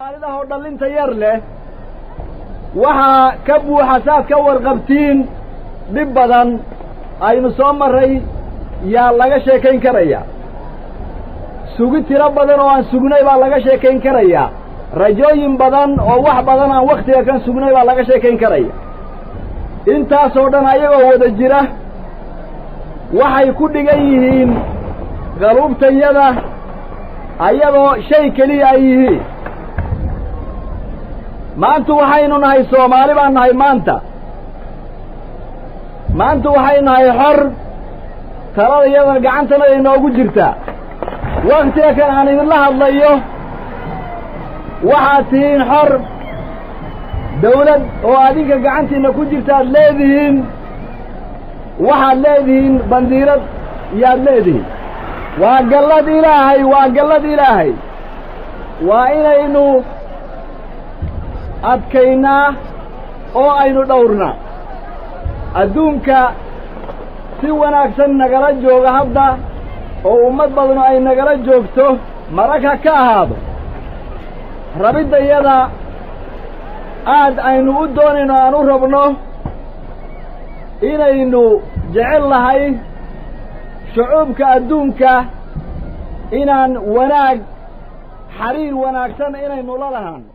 Soomaalida oo dhallinta yar leh waxaa ka buuxa, saad ka warqabtiin, dhib badan aynu soo marray yaa laga sheekayn karayaa. Sugi tiro badan oo aan sugnay baa laga sheekayn karayaa. Rajooyin badan oo wax badan aan wakhtiga kan sugnay baa laga sheekayn karaya. Intaasoo dhan ayagoo wada jira waxay ku dhigan yihiin qaluubtayada ayadoo shay keliya ay yihiin. Maanta waxaynu nahay Soomaali baan nahay maanta. Maanta waxay nahay xor, talada iyadana gacantana inoogu jirtaa. Waktiga kan aan idinla hadlayo waxaad tihiin xor, dawlad oo adinka gacantiinna ku jirta aad leedihiin, waxaad leedihiin bandiirad yaad leedihiin. Waa gallad Ilaahay, waa gallad Ilaahay. Waa inaynu adkaynaa oo aynu dhowrnaa. Adduunka si wanaagsan nagala jooga hadda oo ummad badanu ay nagala joogto, marag ha ka ahaado rabiddayada aad aynu u doonayno, aan u rabno inaynu jecel nahay shucuubka adduunka inaan wanaag, xariir wanaagsan inaynu la lahaano.